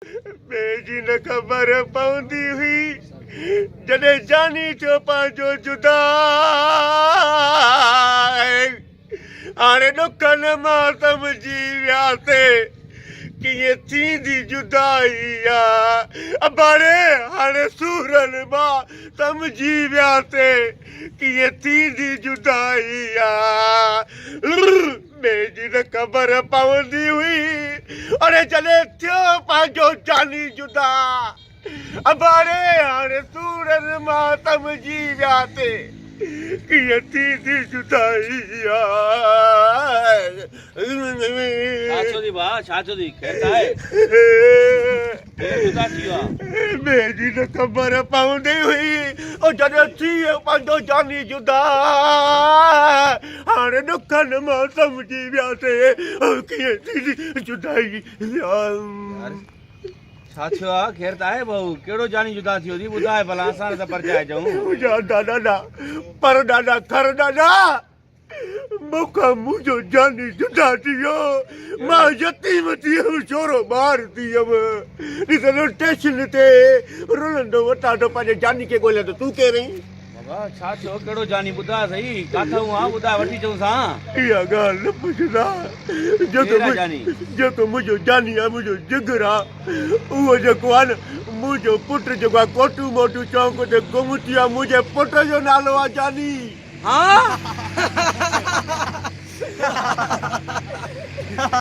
ٻئي جي نه خبر پوندي هئي جڏهن جاني ٿيو پنهنجو جدا هاڻي ڏکن مان سمجهي وياسي ڪيئن ٿيندي جدائي آ اباڻي هاڻي سورن مان سمجهي وياسي ڪيئن ٿيندي جدائي آ ٻئي جي نه خبر پوندي هئي. اڙي جڏهن ٿيو پنهنجو جاني جدا. ابا ڙي هاڻي سورن مان سمجهي وياسي ڪيئن ٿيندي جدائي آ. ڇا ٿيو ٿي ڀاء ڇا ٿيو ٿي خير ته آهي ڪير جدا ٿي ويو آ. ٻئي جي نه خبر پوندي هئي. او جڏهن ٿي ويو پنهنجو جاني جدا. هاڻي ڏکن مان سمجهي وياسي ڪيئن ٿيندي جدائي. يار ڇا ٿيو آ خير ته آهي ڀائو ڪهڙو جاني جدا ٿي ويو ٿي ٻڌاء ڀلا اسان نه ته پرچائي چئون. منهنجا ڏاڏا پر ڏاڏا کر ڏاڏا مون کان منهنجو جاني جدا ٿي ويو مان يتيم ٿي ويم ڇورو ٻار ٿي ويم ڏسندو ٽيشن تي رلندو وتان ٿو پنهنجي جاني کي ڳوليان ته تون ڪير آهين؟ بابا ڇا ٿيو ڪهڙو جاني ٻڌاء سهي ڪاٿئون آ ٻڌاء وٺي چئونس ها. اها ڳالهه نه پڇندا جيڪو جيڪو منهنجو جاني آ منهنجو جگر آ اهو جيڪو آ نه منهنجو پٽ جيڪو آ ڪوٽو موٽو چونڪ تي گم ٿي ويو آ منهنجي پٽ جو نالو آ جاني. ها.